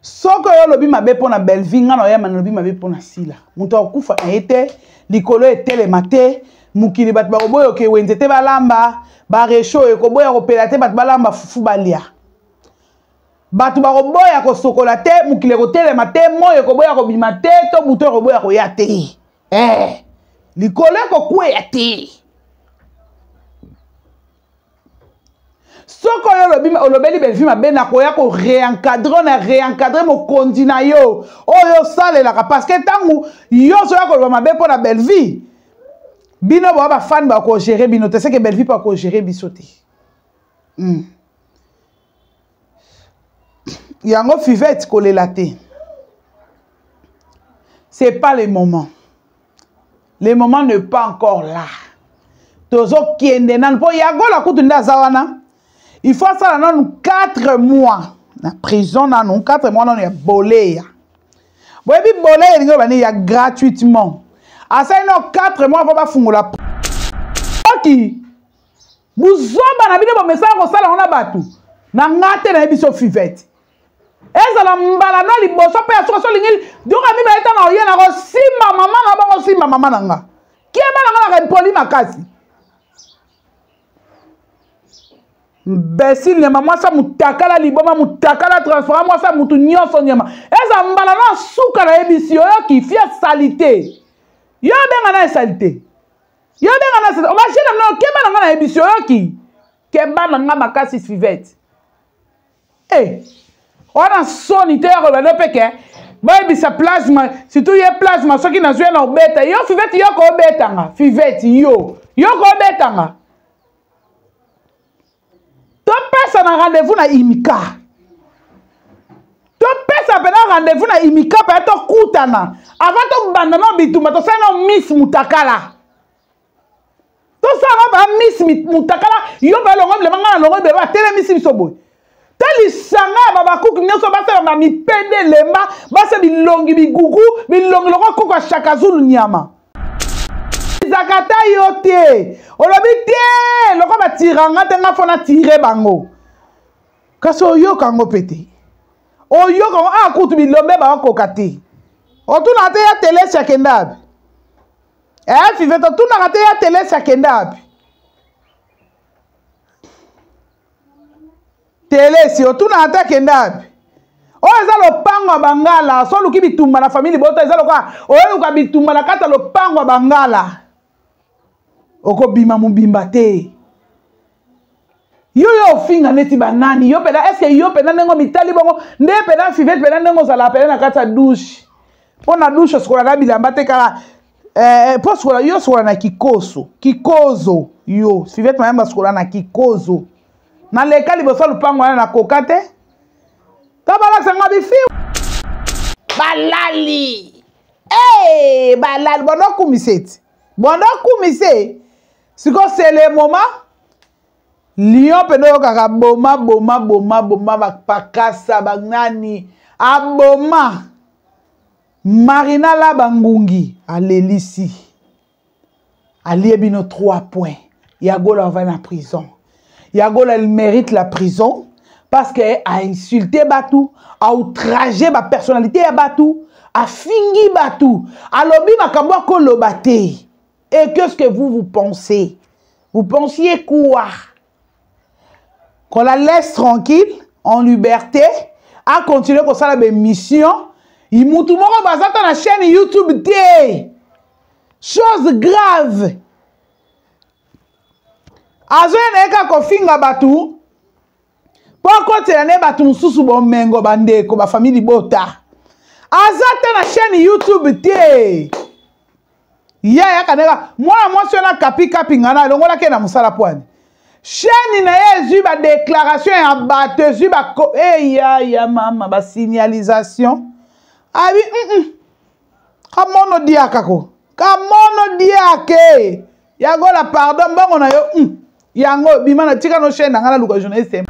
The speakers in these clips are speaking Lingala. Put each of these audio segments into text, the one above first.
Soki oyo olobi mabe mpo na Bellevue, ngai na oyamba nalobi mabe mpo na Sila. Moto akokufa na ye te, likolo etelema te, mokili bato bakoboya oke wenze te balamba, baresho ekoboya kopela te bato balamba fufu balia. Bato bakoboya kosokola te, mokili ekotelema te, moi ekoboya kobima te, to butu ekoboya koya te. Eh, likolo ekokweya te. Soki oyo olobi olobeli Bellevue mabe nakoya ko réencadrer na réencadrer mokonzi na yo oyo osalelaka parce que ntango yo ozoya koloba mabe mpo na Bellevue bino boa bafani bakogere bino te seke Bellevue mpo akogere biso te mm. Yango Fivette kolela te, c'est pas le moment, le moment n'est pas encore là. Tozokende nanu mpo Yagola kutu nde aza wana, il faut asala nanu 4 mois na prison, nanu 4 mois nanu ya boleya. Boyebi boleya elingi oloba nini? Ya gratuitement. Asali nano 4 mois mpo bafungola oki buzoba na bino bomesana kosala yango na bato na nga te. Nayebi so Fivete ezala mbala no liboso mpe ya soki olingi doka mibale ntango oye na kosimba mama na bongo simba mama na nga keba na nga na impoli makasi mbesi nyama mwasa mutakala liboma mutakala transparent mwasa mutu nyonso nyama eza mbala no suka nayebisi yo oyoki fia salite yo obenga na esalite yo obenga na salite obashina no keba na nga nayebisi yo oyoki keba na nga makasi Fivete. Eh, wana soni te ya koloba no mpe ke bayebisa plasma surtout ye plasma soki nazwi ye na obeta yo Fivete yo koobetanga Fivete yo yo koobetanga topesa na rendez-vous na imika topesa mpena rendez-vous na imika mpe tokutana avant tobanda no bitumba tosali no miss mutakala tosala ba miss mutakala yo mpe alongo bilamba ngai nalongo bilamba batelemisi biso boye te lisanga ya babakuki nyonso basala ba mipende elemba basa bilongi bigugu bilongi lokola koko ya shaka zulu nyama ezaka ata yo te olobi te lokola batira nga te nga fo natire bango kasi oyoka yango mpe te oyoka yango a kutu bilombe bakokoka te otunaka te ya telesi akenda api eh Fivete otunaka te ya telesi akenda api telesi otunaka te akenda api oyo eza lopango ya bangala so oluki bitumba na famille libota eza lokola oyeluka bitumba na kati ya lopango ya bangala okobima mobimba te yo yo ofinga neti banani yo mpena eske yo mpena ndenge omitali bongo nde mpena Fivete mpena ndenge ozalaka mpena na kati ya douche mpo na douche osukola na bilamba te kaka mpo eh, sukola yo sukola na kikoso kikozo yo Fivete Mayamba sukola na kikozo naleka liboso ya lupango wana nakoka te to balakisa nga bifi balali hey, balali bondo okumisa eti bondo okumisa sikoyo c'est le moment lion mpenza oyokaka boma boma boma boma bapakasa banani aboma Marina Laba ngungi alelisi alie bino 3 points. Yagola va na prison. Yagola il mérite la prison parce que a insulté batu, a outragé ba personnalité ya batu, a fingi batu, alobi makambo akoloba te. Et qu'est-ce que vous vous pensez? Vous pensiez quoi? Qu'on la laisse tranquille, en liberté, à continuer kosala ba émission. Mutu moko bazata na chaîne YouTube te. Chose grave. Azoya na ye kaka kofinga bato mpo akotela ne bato mosusu bomengo bandeko bafamili libota aza te na chaîne YouTube te ye ayaka ndeka mwana mwasi wana kapikapi ngai na alongolaki ye na mosala pwani chaîne na ye ezwi badéclaration ya bato ezwi ba eya eh, ya mama basignalisation abi mm -mm. Kamono diaka ko kamono diake Yagola pardon mbongo na yo mm. Yango bima na tika no chaîne na ngai naluka journaliste.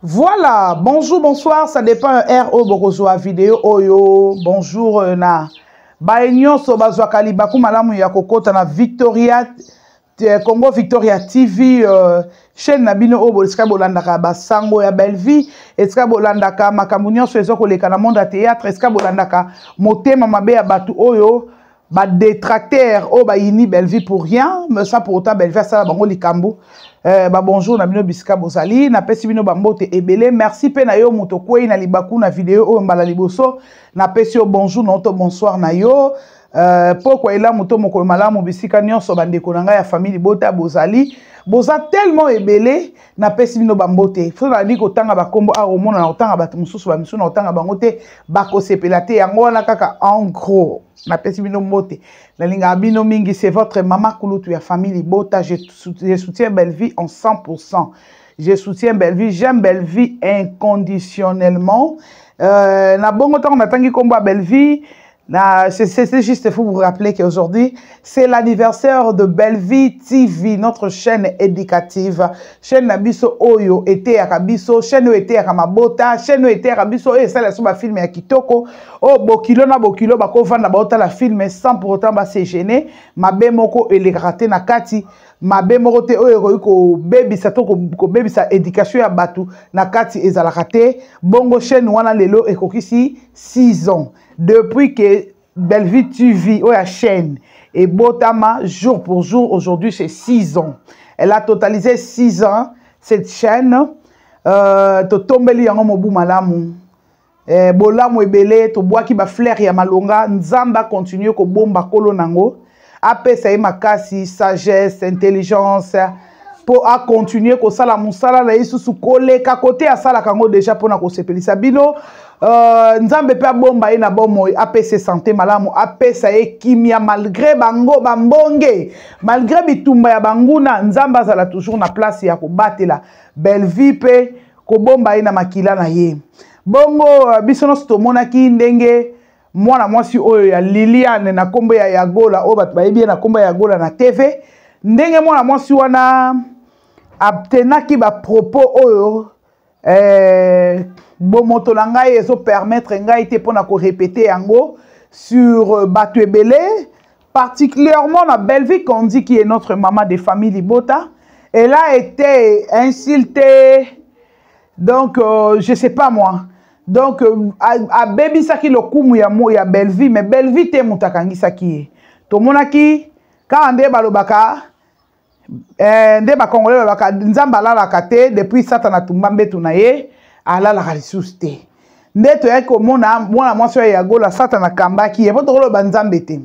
Voilà, bonjour, bonsoir, ça dépend heure oyo bokozwa video oyo. Bonjour euh, na baye nyonso bazwaka libaku malamu ya kokota na Victoria euh, Congo Victoria TV euh, Chaîne na bino oyo esika bolandaka basango ya Bellevue, esika bolandaka makambo nyonso eza koleka na monde ya théâtre, esika bolandaka motema mabe ya bato oyo ba détracteurs oyo bayini Bellevue pour rien, mais ça pour autant Bellevue asala bango likambo. Ba bonjour na bino bisika bozali, napesi bino bambote ebele. Merci mpe na yo moto okwei na libaku na video oyo mbala liboso, napesi yo bonjour na to bonsoir na yo. Pokwa elamu to mokolo malamu bisika nyonso bandeko na ngai ya famille libota bozali, boza tellement ebele, napesi bino bambote. So nalandi kotanga bakombo awa, omona na kotanga bato mosusu, bamisusu na kotanga bango te, bakosepela te. Yango wana kaka en gros napesi bino mbote, nalingaka bino mingi. C'est votre mama kulutu ya famille libota. Je soutiens Bellevue en 100%, je soutiens Bellevue, j'aime Bellevue inconditionnellement. Na bongo ntango natangi nkombo ya Bellevue, c'est juste pour vous rappeler qu'aujourd'hui, c'est l'anniversaire de Bellevue TV, notre chaîne éducative. Chaîne na biso oyo eteyaka biso, chaîne oyo eteyaka mabota, chaîne oyo eteyaka biso oyo esala so ba film ya kitoko. Oh bokilo na bokilo bakovanda baotala film sans pour autant ba se gêner. Mabe moko elekaka te na kati, mabe moko te oyo ekoki kobebisa to kobebisa éducation ya bato na kati ezalaka te. Bongo chaîne wana lelo ekokisi 6 ans. Depuis que Bellevue TV, oyo ya chaîne, ebotama jour pour jour, aujourd'hui c'est 6 ans. Elle a totalisé 6 ans, cette chaîne. Totombeli yango mobu malamu. Bolamu ebele, tobwaki ba fleur ya malonga, Nzambe continue kobomba kolo nango. Apesa ye makasi, sagesse, intelligence, po a continuer kosala mosala na ye susu koleka kote asalaka yango déjà mpona kosepelisa bino. Nzambe mpe abomba ye na bomoi, apesa ye santé malamu, apesa ye kimia malgré bango bambonge, malgré bitumba ya banguna. Nzambe azala toujours na place ya kobatela Bellevue mpe kobomba ye na makila na ye. Bongo biso nyonso tomonaki ndenge mwana mwasi oyo ya Liliane na kombo ya Yagola, oyo bato bayebi ye na kombo ya Yagola na TV, ndenge mwana mwasi wana atenaki ba propos oyo bomoto na ngai ezopermettre ngai te mpona korepete yango sur bato ebele, particulièrement na Bellevue Kandi qui est notre maman de famille Libota. Elle a été insultée, donc je sais pas moi, donc abebisaki lokumu ya mo ya Bellevue, mais Bellevue te moto akangisaki ye. Tomonaki kaka nde balobaka, nde bakongolais balobaka Nzambe alalaka te, depuis Satana atumba mbeto na ye alalaka lisusu te. Nde toyaki komona mwana mwasi oyo ya Gola, Satana akambaki ye, mpo tokoloba Nzambe te,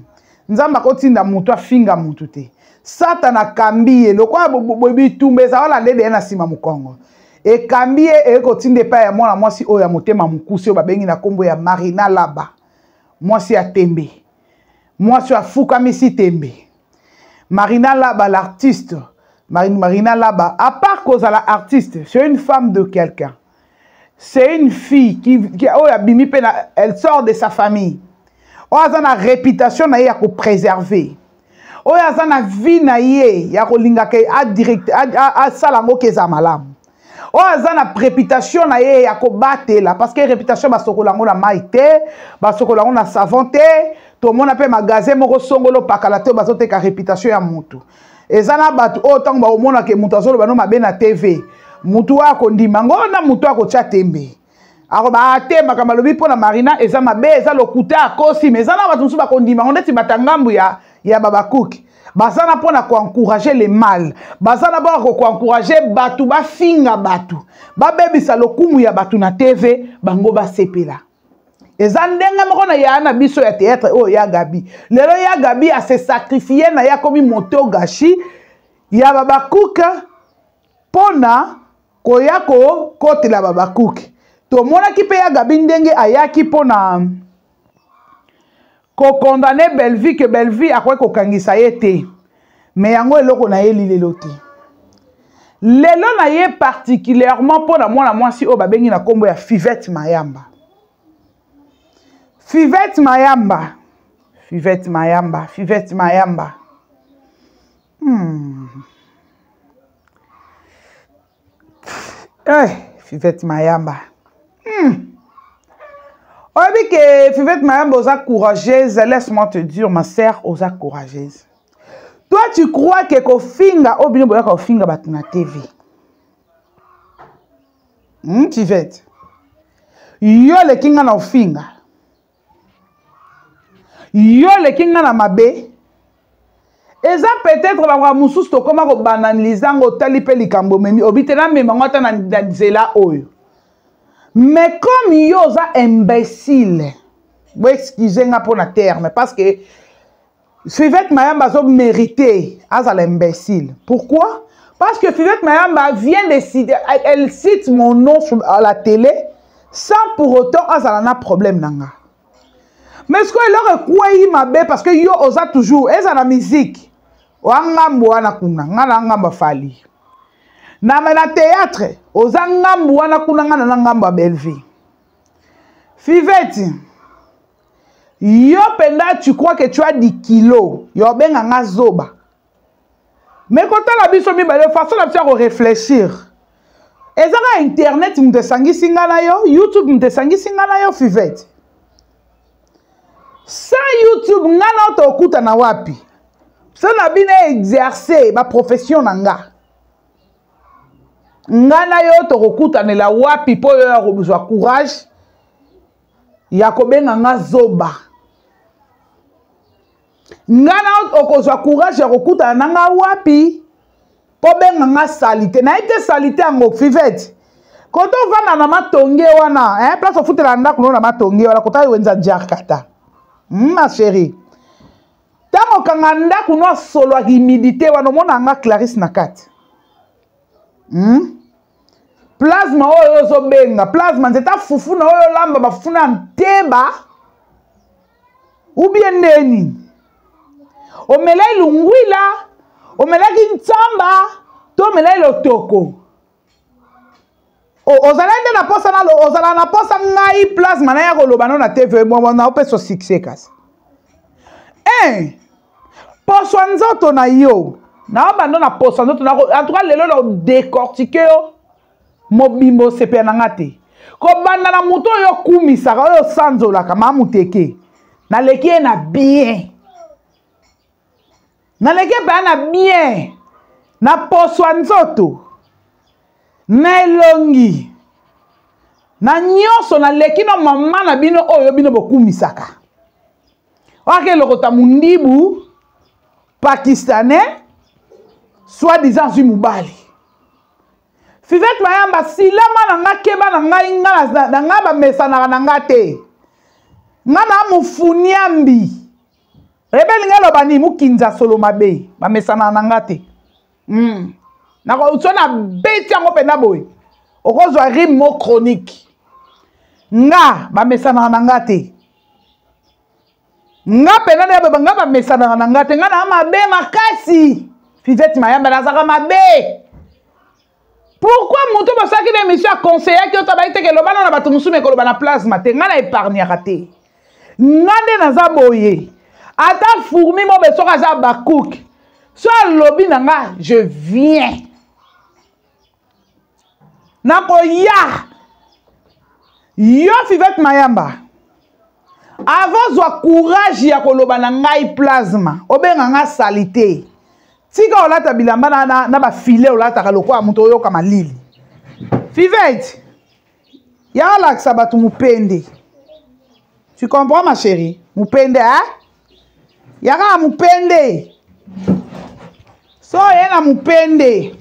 Nzambe akotinda motu afinga motu te. Satana akambi ye lokola bitumba ezala nde deya na nsima mokongo ekambi ye, eye kotinda epai ya mwana mwasi oyo ya motema mokuse oyo babengi na nkombo ya Marina Laba, mwasi ya tembe, mwasi oyo afukamisi tembe. Marina Laba, l'artiste Marina Laba, à part kozala artiste, c'est une femme de quelqu'un, c'est une fille qui oyo abimi mpe elle sort de sa famille, oyo aza na réputation na ye ya kopréserver, oyo aza na vie na ye ya kolingaka asala yango ke eza malamu, oyo aza na réputation na ye ya kobatela, parce que réputation basokola yango na mai te, basokola yango na savon te. Tomona mpe magasin moko songolo pakala te bazoteka réputation ya motu. Eza na bato oyo ntango bakomonaka moto azoloba no mabe na TV, motu oyo akondima ngo na motu akotya tembe, akoba ate makambo alobi mpo na Marina eza mabe, eza lokuta, akosi. Mais eza na bato mosusu bakondima ngo ndeti batangambu ya babakuki, baza na mpona koencourage le mal, baza na mpona koencourage bato bafinga bato, babebisa lokumu ya bato na TV, bango basepela. Eza ndenge moko na ya na biso ya théâtre oyo ya Gabi. Lelo ya Gabi ase sacrifie na ye, akomi moto gashi ya babakuka mpona koya kokotela babakuki. Tomonaki mpe ya Gabi ndenge ayaki mpona kokondane Bellevue, ke Bellevue akoki kokangisa ye te, me yango eloko na ye lilelo te. Lelo na ye particulièrement mpona mwana mwasi oyo babengi na nkombo ya Fivette Mayamba. Fivette Mayamba, Fivette Mayamba, Fivette Mayamba. Fivette Mayamba. Oyebi ke Fivette Mayamba oza courageuse, laisse-moi te dire ma sœur, oza courageuse. Toi tu crois que kofinga oyo bino boyaka kofinga bato na TV. Fivette yo oleki nga na ofinga, yo oleki nga na mabe. Eza peut-être bango mosusu tokóma kobanalize yango. Otali mpe likambo omemi, obi te namema yango ata na nzela oyo. Mais comme yo oza imbécile, boexcuse nga mpo na terme, parce que Fivette Mayamba azo mérité azala imbécile. Pourquoi? Parce que Fivette Mayamba vient de citer, elle cite mon nom à la télé sans pour autant azala na problème na nga. Mais ce que eloko ekwei mabe, parce que yo oza toujours eza na musique, oa ngambo wana kuna, nga na ngambo Fally. Na théâtre oza ngambo wana kuna, nga na ngambo ya Bellevue. Fivette, yo mpenza, tu crois que tu as 10 kilos yo obenga nga zoba? Mais kotala biso mibale, façon na biso ya koréfléchir eza kaka internet moto esangisi nga na yo, YouTube moto esangisi nga na yo. Fivette, sans YouTube nga na yo tokutana wapi? So na bino exercer baprofession na nga, nga na yo tokokutanela wapi mpo oyo ya kozwa courage ya kobenga nga zoba? Nga na okozwa courage ya kokutana na nga wapi mpo benga nga saleté? Nayebi te saleté yango. Fivette, kote ovanda na Matonge wana, eh, place ofutela ndako no na Matonge wana, kota wenza Jakarta, ma chérie, ntango okanga ndako no asolwaka humidité wana, omona nga Clarisse na kati, Plasma oyo ozobenga plasma, nzeta fufu na oyo olamba bafufu na nteba ubie ndeni, omelai lungwila, omelaki ntsamba to omelai lotoko, ozalaki nde na posa na ozala na posa ngai plasma na ya koloba no na TV na opesa succès. Kasi poso ya nzoto na yo, naobanda na poso ya nzoto. En tout cas lelo na odécortique yo mobimba, osepela na nga te. Kobanda na moto oyo okumisaka, oyo osanzolaka, maa moteke, naleki ye na bien, naleki ye mpenza na bien, na poso ya nzoto, na elongi, na nyonso. Naleki na mama na bino oyo bino bokumisaka, oyo elokota mundibu pakistanais, soit disant azwi mobali. Fivette Mayamba, silama na nga, keba na ngai, nga na nga bamesanaka na nga te. Nga na mofuniambi rebeli, nga eloba nini, mokinza solo mabe, bamesanaka na nga te. So nabeti yango mpenza boye, okozwa rime mo chronique. Nga bamesanaka na nga te. Nga mpenza nde nga bamesanaka na nga te. Nga na mabe makasi. Fivette Mayamba, nazalaka mabe. Pourquoi moto basalaki na émission aconseillaki yo tabai teke elobana na bato mosusu, ekoloba na plasma te? Nga na épargnaka te. Nga nde naza boye, ata fourmi mobe soki aza bakuke, so alobi na nga, je viens, nakoya. Yo Fivette Mayamba, avant zwa courage ya koloba na ngai plasma, obenga nga saleté, tika olata bilamba na bafile olataka lokola moto oyoka malili. Fivette, ya alakisa bato mopende, tu comprends, ma chérie? Mopende, hein? Yaka mopende, so oye na mopende,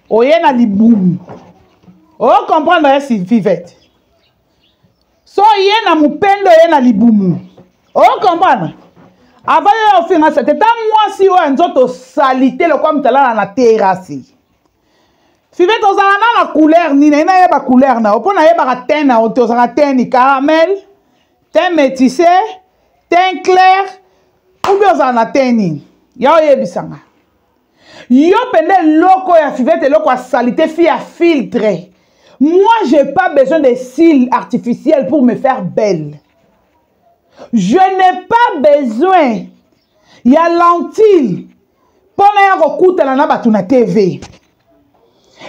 oye na libumu, ocomprendre ye? Fivette, so oye na mopende, oye na libumu, ocomprendre? Avant yo ofinga sete ta mwasi oyo ya nzoto saleté lokwa moto alala na terrasse. Fivette, ozala na couleur nini? Aye nayeba couleur na yo, mpo nayebaka teint na yo te. Ozalaka teint ni caramel, teint métissé, teint clair, ou bien ozala na teint nini? Ya oyebisanga yo mpenza eloko ya Fivette, eloko ya saleté, fille ya filtre. Moi, j'ai pas besoin de cils artificiels pour me faire belle. Je n'ai pas besoin ya lentille mpona ya kokutana na bato na TV.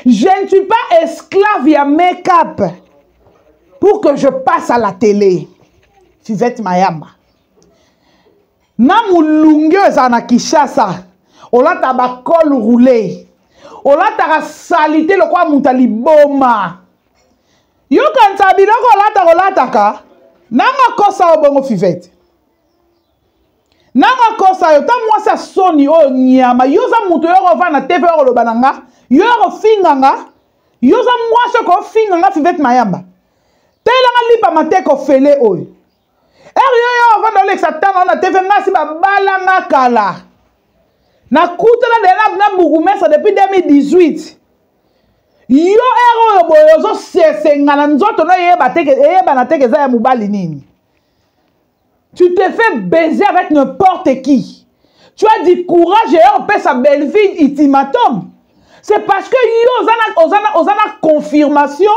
Je ne suis pas esclave ya make-up pour que je passe à la télé. Fivette Mayamba, na molunge oyo ezala na Kinshasa, olata bacol roulé, olataka saleté lokola moto ya liboma. Yokanisa biloko olata kolataka nanga kosa yo bongo Fivette. Nanga kosa yo ta mwasi ya soni oyo nyama yo oza moto yo kovanda na TV oyo koloba na nga yo ya kofinga nga yo oza mwasi okofinga nga Fivette Mayamba. Telanga lipa mateko ofele oyo. Ere yo yo ovanda olekisa ntango na TV nga si babala nga kala. Nakutana deja na bourgmestre depuis 2018. Yo ere oyo boye ozosesenga na nzoto no eyeba te eyebana te eza ya mobali nini. Tu te fais baiser avec n'importe qui. Tu as du courage et opesa Belleville ultimatum. C'est parce que yo ozana ozana ozana confirmation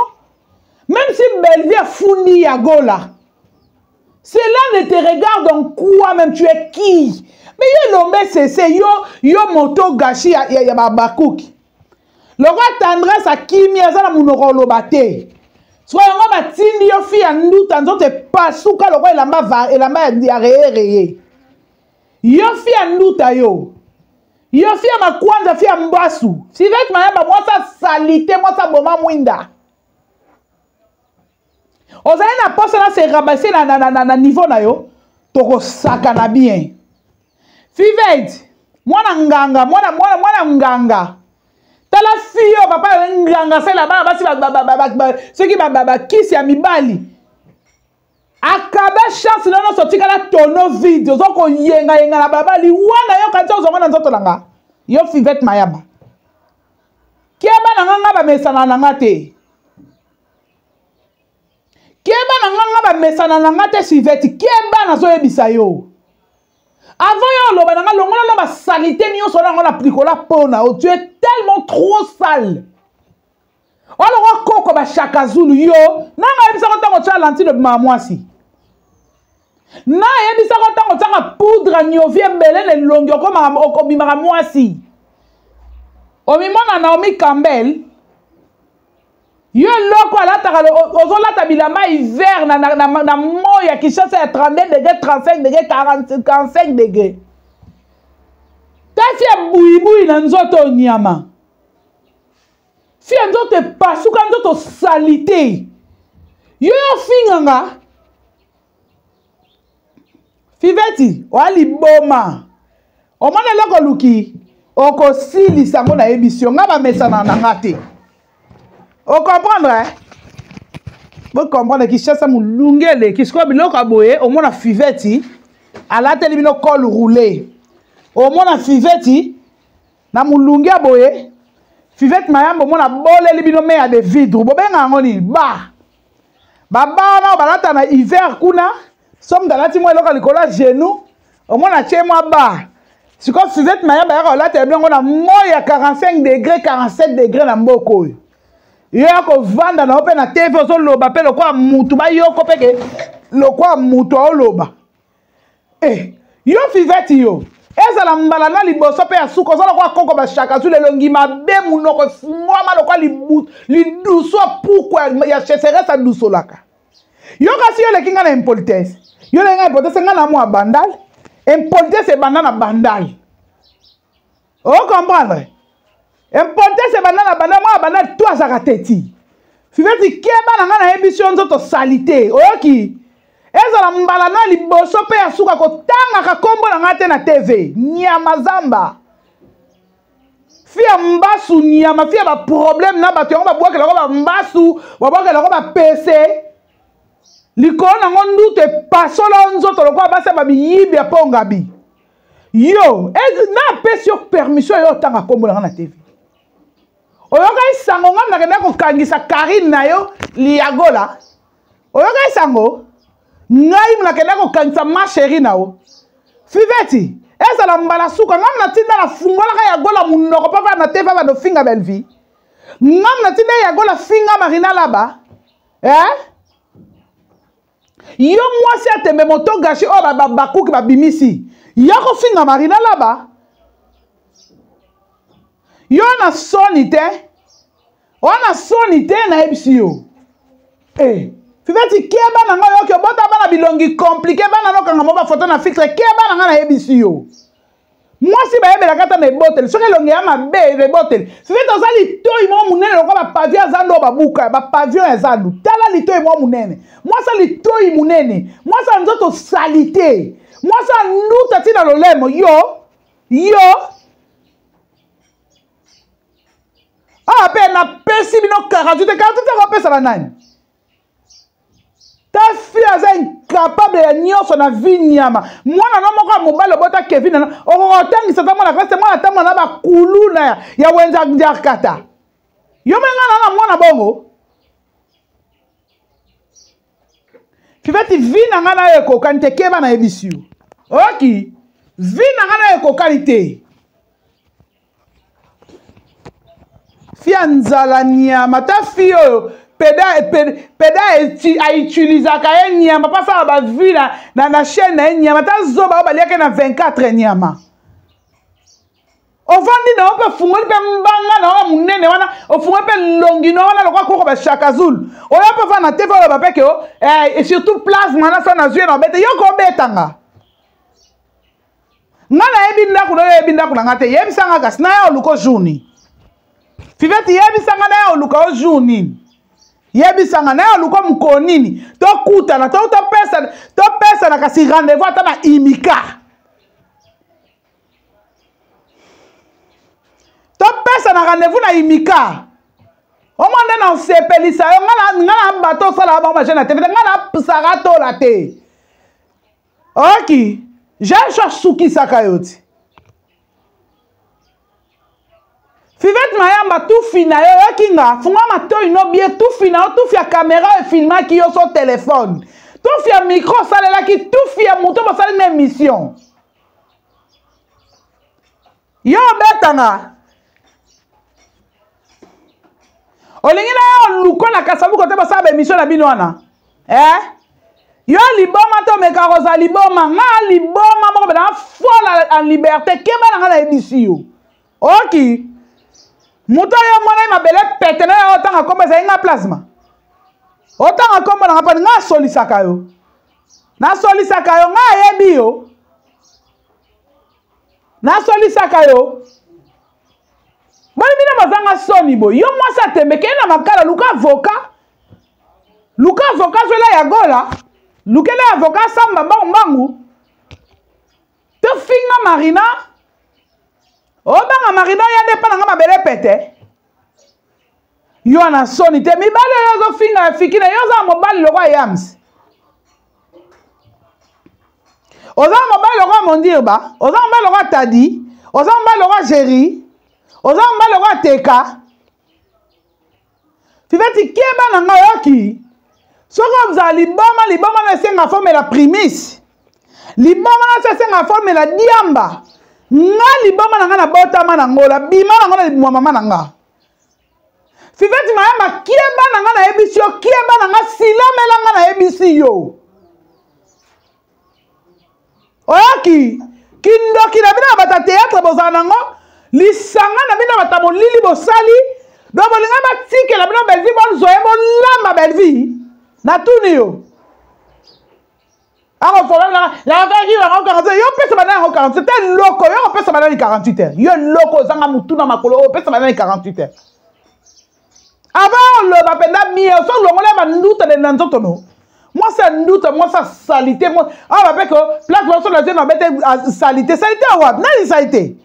même si Belleville afundi ya Gola. Cela ne te regarde en quoi même tu es qui? Mais yo elombe sese yo yo moto gashi ya ya, ya babakuki. Lokola tendresse akimi aza na monoko oloba te. Sikoyo yango batindi yo fi ya nduta nzoto epasuka lokola elamba elamba ya reye reye. Yo fi ya nduta yo. Yo fi ya makwanza fi ya mbasu. Sylvette Mayamba mwasa salite mwasa boma mwinda. Ozali na posa na se rabaisser na, na, na, na, na niveau na yo tokosakana bien. Fivette mwana nganga mwana mwana mwana nganga tala fille oyo papa yo nganga asala bana basi soki bakisi ya mibali akaba chance na nyonso otikala tono vide oza koyengayenga na baba liwa na yo kanti ozongo na nzoto na nga yo Fivette Mayamba keba na nga nga bamesana na nga te keba na nga nga bamesana na nga te Fivette keba nazoyebisa yo avant yo oloba na nga longola na basalite nyonso na yango na plikola pona tu es tellement trop sale olongwa koko bashaka zulu yo nanga ayebisaka ntango otya lantine obimaka mwasi na ayebisaka ntango otyaka poudre niovi ebele na elongi okobimaka mwasi omimona Naomi Campbell yo eloko alataka ozolata bilamba hiver na, na, na, na moi ya Kinshasa ya 32 degre 35 degre 40, 45 degre tasi ya buyibuyi na nzoto nyama fi ya nzoto epasuka nzoto salite yo yo ofinga nga Fiveti oya liboma omona eloko oluki okosilisa yango nayebisi yo nga bamesana na nga te ocomprendre eh? bocomprendre Kinshasa molunge eleki sikoyo biloko ya boye omona Fiveti alateli bino col roulé omona Fiveti na molunge ya boye Fivette Mayamba omona boleli bino meya de vidre bobenga yango nini ba baba wana oyo balata na hiver kuna so moto alati mwa eloko likolo ya genou omona atie mwa ba sikoyo Fivette Mayamba yaka kolatela bino yango na moi ya 45 degre 47 degre na mboka oyo yo ya kovanda na yo mpe na tv ozoloba mpe lokola mutu bayoko mpe ke lokola mutu aoloba eh, yo Fivette yo ezala mbala na liboso mpe ya suka oza lokola koko bashaka zulu elongi mabe munoko efungwama lokola lidusu apukwa ya cheseresse adusolaka yo kasi yo eleki ngai na impolitesse yo eleki ngai impolitesse ngai na mwa bandal impolitesse ebanda na bandal ocomprendre impolitesse ebanda na bandal mwa bandal to azalaka teti Fiveti keba na ngai nayebisi yo nzoto salite oyoki ezala mbala na liboso mpe ya suka kotangaka nkombo na ngai te na tv nyama zamba fi ya mbasu nyama fi ya baproblème na bato yango babwakelako bambasu babwakelako bapese likolo nango ndutu epasola yo nzoto lokola basi ya bamiyibi ya pongabi yo napesi yo permission yo otanga nkombo na ngai na tv oyokaki sango ngai nakenda kokangisa Karine na yo liagola oyokaki sango ngai nakenda kokangisa ma chérie na yo Fiveti ezala mbala suka ngai natinda nafungolaka ya Gola monoko mpo na te mpa bando finga Bellevie ngai natinda ya Gola finga Marina Laba eh? yo mwasi ya tembe moto gashi oyo bakuki babimisi ya kofinga Marina Laba yo na soni te oyo na soni te nayebisi yo eh. Fiveti keba na ngai oyoki obota bana bilongi compliqué bana nokanga mo bafoto na filtre keba na ngai nayebisi yo. Mwasi bayebelaka ata na eboteli, soki elongi ya mabe na eboteli. Fivete oza litoi moko monene lokola bapavion ya zando oyo babuka, bapavion ya zando. Tala litoi moko monene. Mwasi ya litoi monene, mwasi ya nzoto salite, mwasi ya nduta ti na lolemo. Yo, yo. Awa mpe napesi bino 48, 48 akopesa banani? Ta fille aza incapable ya nyonso na vie nyama. Mwana no moko ya mobali obota Kevin na okoka otangisa ata mwana classe, mwana ata mwana bakuluna ya, ya wenza njakata. Yo me nga na mwana bongo. Fiveti vie na nga na yo ekokani te, keba na yebisi yo. Oki, vie na nga na yo ekokani te. Fia nzala nyama ta fi oyo peda peda autilisaka ye nyama mpo asala bavue na, na, na chaîne na ye nyama ta zoba oyo baliaki na 24 nyama ovandi na yo mpe ofungoli mpe mbanga na yo ya monene wana ofungoli mpe longi na yo wana lokola koko bashaka zulu oyo mpe ofanda na tv oloba mpe ke o eh, surtout plasma na so nazwi ye na obete yo kobetanga nga nayebi ndako na yo oyebi ndako na nga te yebisa nga kasi naya oluka o jour nini fivete yebisa nga naya oluka o jour nini yebisa nga naya oluka mokolo nini tokutana to topesana topesana kasi rendez-vous ata na imika topesana rendez-vous na imika omwa nde na osepelisa yo nga na bato osala bango bajeune na tv te nga na sara tola te oki jean asukisaka yo ti fivete mayamba tufi na yo oyoki nga funga matoi no bie tufi na yo tufi ya kamera oyo efilmaki yo so telefone tufi ya micro osalelaki tufi ya moto bosali na émission yo obetanga olingi na yo oluko na kasabuko te basala baemission na bino wana eh? yo liboma to omeka kozala liboma nga liboma moko bena fola en liberté keba na nga nayebisi yo oki moto oyo mwana ye mabele pete na yo otanga nkombo ezali nga plasma otanga nkombo na nga mpani nga asolisaka yo nasolisaka yo nga ayebi yo nasolisaka yo boni bino bazanga soni boye yo mwasi atembe kende na makala luka avoka luka avoka zwela ya gola lukela ya avoka samba mbangu mbangu tofinga marina obanga marina oya nde epa na nga mabele pete yo na soni te mibali oyo ozofinga ya fikina yo oza mobali lokola yams oza na mobali lokola mondirba oza mobali lokola tadi oza mobali lokola geri oza mobali lokola teka fiveti keba na ngai oyoki soki ozala liboma liboma na esenga fomela primis liboma na esenga fomela diamba nga liboma na nga nabotama na ngola bima na ngo na libuma mama na nga Fivette Mayamba kieba na nga nayebisi yo kieba na nga silamela nga nayebisi yo oyoki kindoki na bino ya bato ya théâtre bozala nango lisanga na bino ya bato ya molili bosali donc bolinga batikela bino bellevie bozwa ye bolamba bellevie natuni yo akofolakaki yango 48 yo opesa banani yango 48 te loko yo opesa banani 48 heures yo loko ozanga motu na makolo opesa banani 48 heures avant oloba mpenza bien oso olongola banduta na nzoto no mwasi ya nduta mwasi ya salite awa bapeke place baso na zeno abete salite salite awa nani salite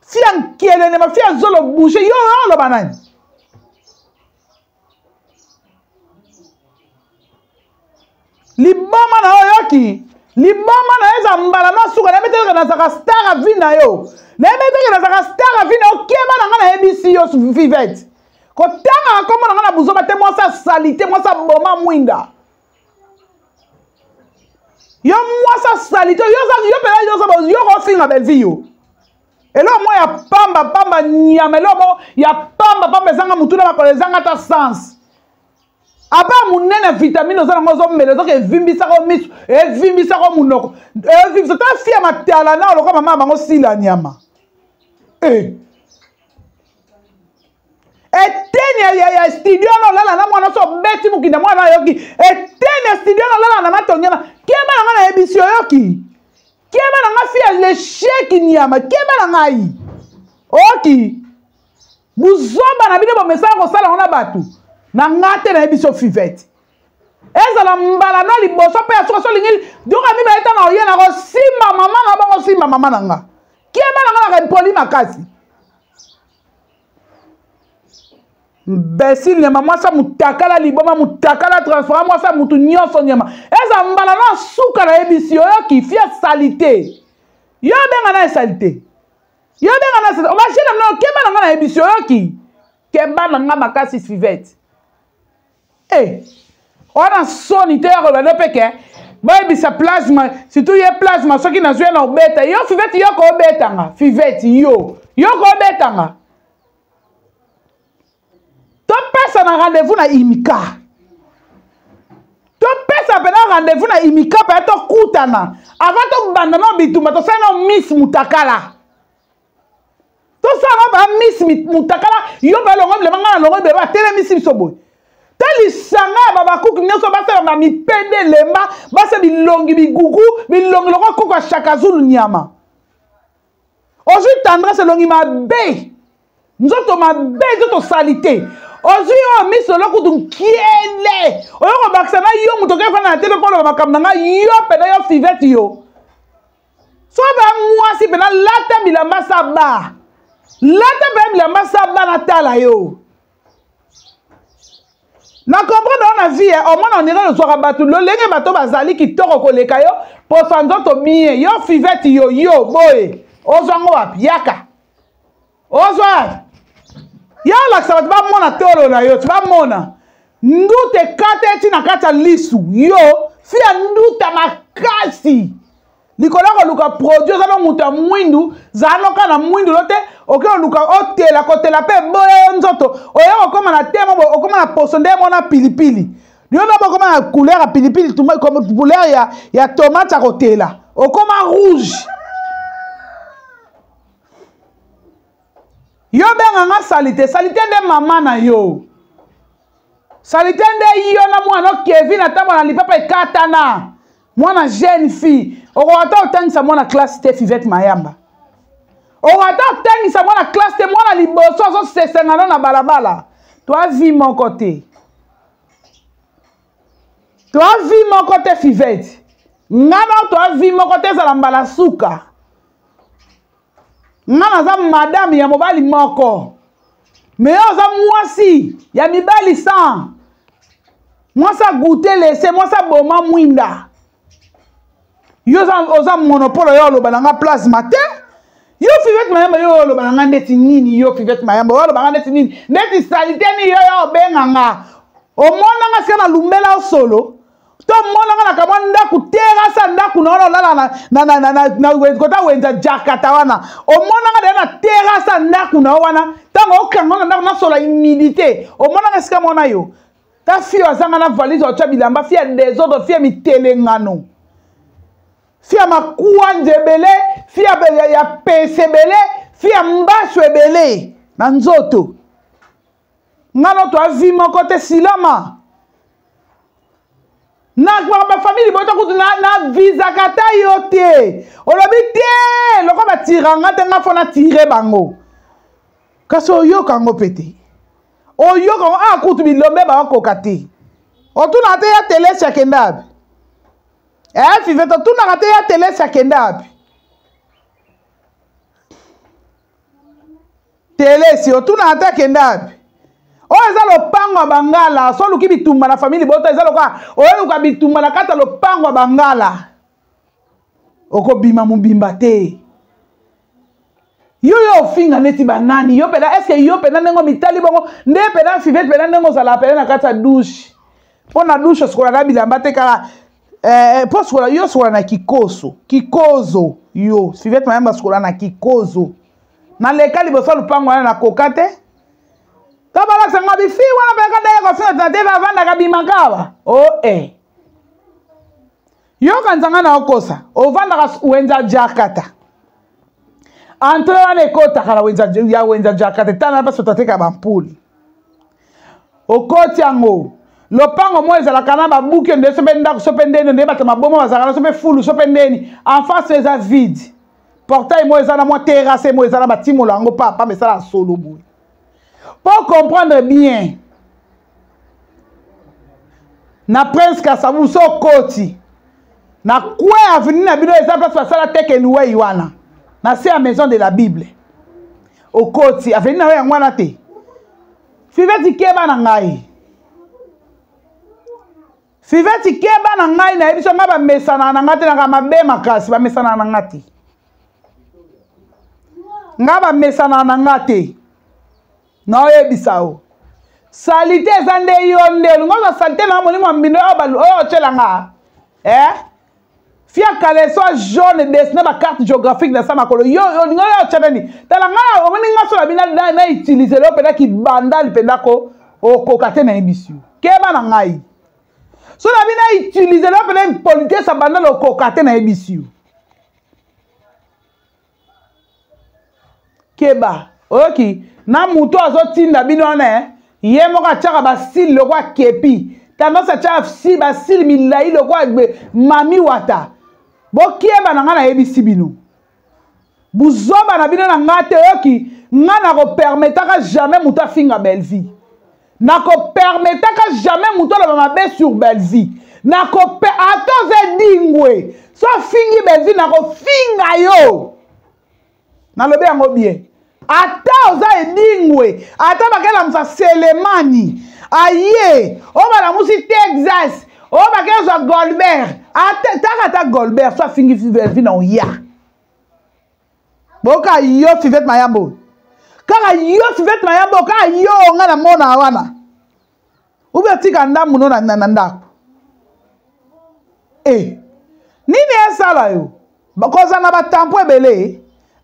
fi ya nkelene mafi ya zolo bouge yo oloba nani liboma na yo oyoki liboma na yo eza mbala na suka nayebi te nazalaka star a vie na yo nayebi te nazalaka star a vie na yo keba na ngai nayebisi yo vivete kotangaka nkombo na ngai na buzoba te mwasi asalite mwasi aboma mwinda yo mwasi asalite yo mpela yo kofinga belvi yo eloko moko ya pamba pamba nyama eloko moko ya pamba pamba ezanga motu na makolo ezanga ata sens apa monene vitamine oza nango ozomela ezoka evimbisaka yo miso evimbisaka yo monoko evimbisa ta fia matala na oloka mama ya bango sila nyama e eteni ya, ya, ya studio wana olala na mwana so obeti mokinda mwana ayoki eteni ya studio wana olala na matongema keba na ngai nayebisi oyoki. Keba na nga fille l'échec nyama, keba na ngai. Oki. Buzoba na bino bomesana kosala ngo na bato. Na nga te nayebi so fivette. Ezala mbala na liboso mpe ya soki olingi doka mibale ntango oye na kosimba mama na bongo simba mama na nga. Keba na nga na impoli makasi. Imbécile nyama mwasi ya mutakala liboma mutakala transparent mwasi ya mutu nyonso nyama eza mbala na suka nayebisi yo oyoki fia salite yo obenga na esalite yo obenga na salite obashina mino keba na nga nayebisi yo oyoki keba na nga makasi fivete e eh, wana soni te ya koloba no mpe ke bayebisa plasma surtout ye plasma soki nazwi ye na obeta yo fivete yo koobetanga fivete yo yo koobetanga topesa na rendez-vous na imika topesa mpena rendez-vous na imika mpe tokutana avant tobanda nao bitumba tosali nao miss mutakala tosala nao ba miss mutakala yo mpe alongo bilema ngai na longo bilema atelemisi biso boye ta lisanga ya babakuki nyonso basala ba mipende elemba basa bilongi bigugu bilongi lokola koko ya shakazulu nyama ozwi tendresse elongi mabe nzoto mabe nzoto salite ozwi oyo miso olo kutu nkiele oyo kobakisa na yo moto okoki fanda na tebe mpo oloba makambo na ngai yo mpena yo fivete yo so ba mwasi mpena lata bilamba saba lata mpena bilamba saba natala yo na comprendre wana vie eh, omona ondire ozwaka bato lolenge bato bazali kitoko koleka yo poso nzoto bien yo fivete yo yo boye ozwa ngo wapi yaka ozwa wapi yo olakisa bato bamona tolo na yo ti bamona nduta ekata eti na kati ya lisu yo fi ya nduta makasi likolo ya koluka produit oza no moto ya mwindu zala noka na mwindu lo te oke oluka otela kotela mpe eboya yo nzoto oya kokóma na temo boye okóma na poso nde mona pilipili yo nde bokóma na couleur ya pilipili couleur ya, ya tomate ya kotela okóma rouge yo benga nga salite salite nde mama na yo salite nde yo na mwana kevin atambola na lipapa ekatana mwana jeune fille okoka ata otangisa mwana classe te fivete mayamba okoka ata otangisa mwana classe te mwana liboso azosesenga no na balabala toa vie moko te toa vie moko te fivete nga nao toa vie moko te ezala mbala suka nga naza madame ya mobali moko me yo oza mwasi ya mibali 100 mwasi agute lese mwasi aboma mwinda yo oza monopole oyo oloba na nga plasma te yo fivete mayamba yo oloba na nga ndeti nini yo fivete mayamba oyo oloba nga ndeti nini ndeti salite nini yo yo obenga nga omona nga sika na lumbela osolo to mona nga na kamwa ndako terase ya ndako na wana olala kota wenza jakata wana omona nga deya na terase ya ndako na yo wana ntango okanga na ndako nasola humidité omona nga esika mona yo ta fille azanga na valise otya bilamba fille ya desordre fille ya mitelengano fille ya makuanja ebele fille ya, ya pese ebele fille ya mbasu ebele na nzoto nga no toa vie moko te silama na bafamille libota kutu na visaka ata yo te olobi te loko batira nga te nga fo natire bango kasi oyoka yango mpe te oyoka yango a ah, kutu bilombe baokoka te otunaka te ya telesi akenda api eh, fivete otunaka te ya telesi akenda api telesi otuna ata akenda wapi oyo eza lopango ya bangala so oluki bitumba na famille libota eza lokola oyeluka bitumba na kati ya lopango ya bangala okobima mobimba te yo yo ofinga neti banani yo mpena eske yo mpena ndenge omitali bongo nde mpena fivete mpena ndenge ozalaka mpena na kati ya dushe mpo na dushe osukolaka bilamba te kaka eh, mpo sukola yo sukola na kikoso kikozo yo fivete mayamba sukola na kikozo naleka liboso ya lupango wana nakoka te to balakisa nga bifi wana mpe kaka daya kofinga tina te avandaka bimaka awa o oh, e eh. yokanisa nga na okosa ovandaka wenza jakata entre wana ekotaka na wenza ya wenza jakata etala na mpasi otateka bampule okoti yango Lopango moko ezalaka na babuki nde so mpe ndako so mpe ndeni nde bato maboma bazalaka na so mpe fulu so mpe ndeni. En face eza vide. Portail moko eza na mwa terrasse moko eza na batimola yango papa mesala solo boye. Pour comprendre bien, na Prince Kasavu so okoti na coin avenue na bino eza place basala tekeni wei wana na se ya maison de la Bible okoti avenue na yo yango wana te. Fiveti keba na ngai, Fiveti keba na ngai, nayebi so ngai bamesanaka na ngai te, naka mabe makasi bamesanaka na ngai te, ngai bamesanaka na ngai te. Naoyebisa yo salite eza nde yo nde olingi ozwa salite na molimo ya mbindo oyo otyela nga eh? Fia caleçon jaune dessine ba carte géographique na sa makolo yo olingi oyo otya nani tala ngai omoni nga so na bino na utilize leo mpenza kibandali mpenza ko okoka te nayebisi yo keba na ngai so na bino utilize leo mpenza impolitesse ya bandali okoka te nayebisi yo keba oyoki na moto azotinda bino wana eh? Ye moko atiaka basile lokola kepi tendance atiaka si basile milai lokola mami wata. Bokieba na ngai nayebisi bino buzoba na bino na ngai te oyoki ngai nakopermetaka jamais moto afinga Bellevie, nakopermetaka jamais moto aloba mabe sur Bellevie, nakope ata oza edingwe so afingi Bellevie nakofinga yo, nalobi yango bien. Ata oza edingwe, ata bakelamusa Selemani aye oyo balamusi Texas oyo bakezwa Golbert, ata taka ata Golbert so afingi Bellevie na oya boka yo Fivete Mayambo, kaka yo Fivete Mayambo, kaka yo nga na mona wana ubi otika ndambu no na ndako e nini esala yo kozala na batampo ebele.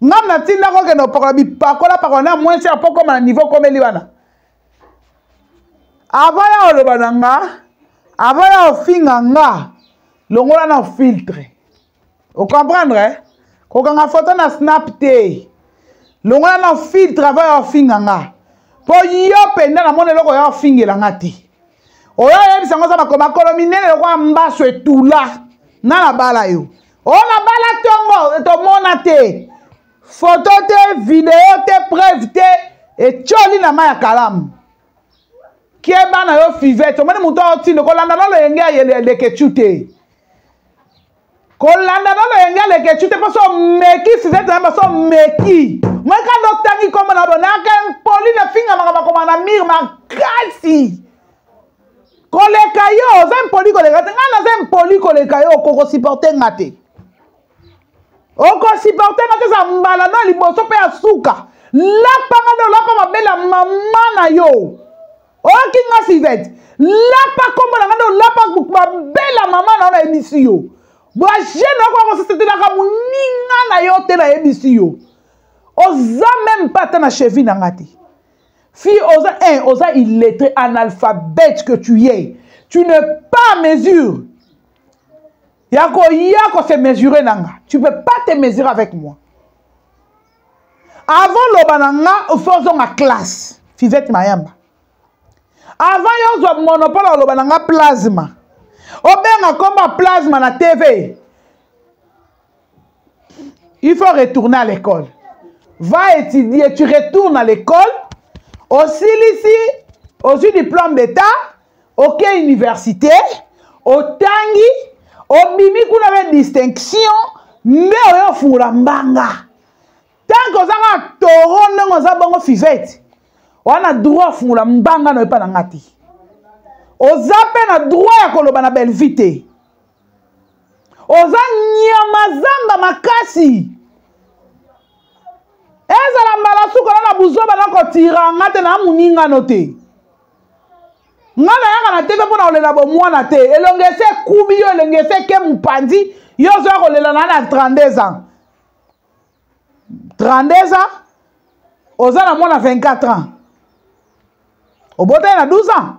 Ngam natinda kokende opakola bipakola pakola na moins cher mpo koma na niveau komeli wana. Avant ya oloba na nga, avant ya ofinga nga, longola na filtre ocomprendre eh? Kokanga foto na snap te, longola na filtre avant ya ofinga nga, mpo yo mpenza namoni eloko ya ofingela nga te. Oyo oyebisa ngo oza makolo minene lokola mbaso etula nga na bala yo oyo na bala ntongo tomona te foto te video te preuve te etioli na mai ya kalamu. Keba na yo Fivete, omoni moto aotindo kolanda na loyenge ya Lekechu te, kolanda na loyenge ya Lekechu te, mpo so omeki Fivete na yamba so omeki moyeka nde otangi nkombo na bonaka mpoli na fingamaka makoma na mire makasi koleka yo. Oza mpoli koleka te, ngai naza mpoli koleka yo, okokosupporte nga te, okosupporte nga te. Eza mbala no liboso mpe ya suka, lapanga nde olapa mabe na mama na yo. Oyoki nga Fivete, lapa nkombo na nga nde olapa mabe na mama na yo, nayebisi yo bajene okoka kosesetelaka moninga na yo te, nayebisi yo oza meme pas ata na cheville na nga te. Fille, oza, un, oza illettré, analphabète que tu es. Tu n'es pas à mesure. Yako yako se mesurer nanga. Tu peux pas te mesurer avec moi. Avant loba nanga, faut ozonga classe. Fivette Mayamba. Avant yo ozwa monopole loba nanga plasma. Obenga komba plasma na TV. Il faut retourner à l'école. Va étudier, tu retournes à l'école. Osilisi, ozwi diplôme d'état, oke université, otangi, obimi kuna be distinction, nde oyo ofungola mbanga. Tant que oza kaka taureau ndenge oza bongo Fivete, wana droit ofungola mbanga na yo epa na nga te. Oza mpe na droit ya koloba na Bellevue te. Oza nyama zamba makasi. Ezala mbala suka na buzoba na kotira nga te na muningano te. Nga nayaka na tv mpo na kolela bomwana te. Elongi ese ekubi yo, elongi ese eke mopanzi, yo ozoya kolela na na 32 ans. 32 ans, oza na mwana 24 ans. Obotaki na 12 ans.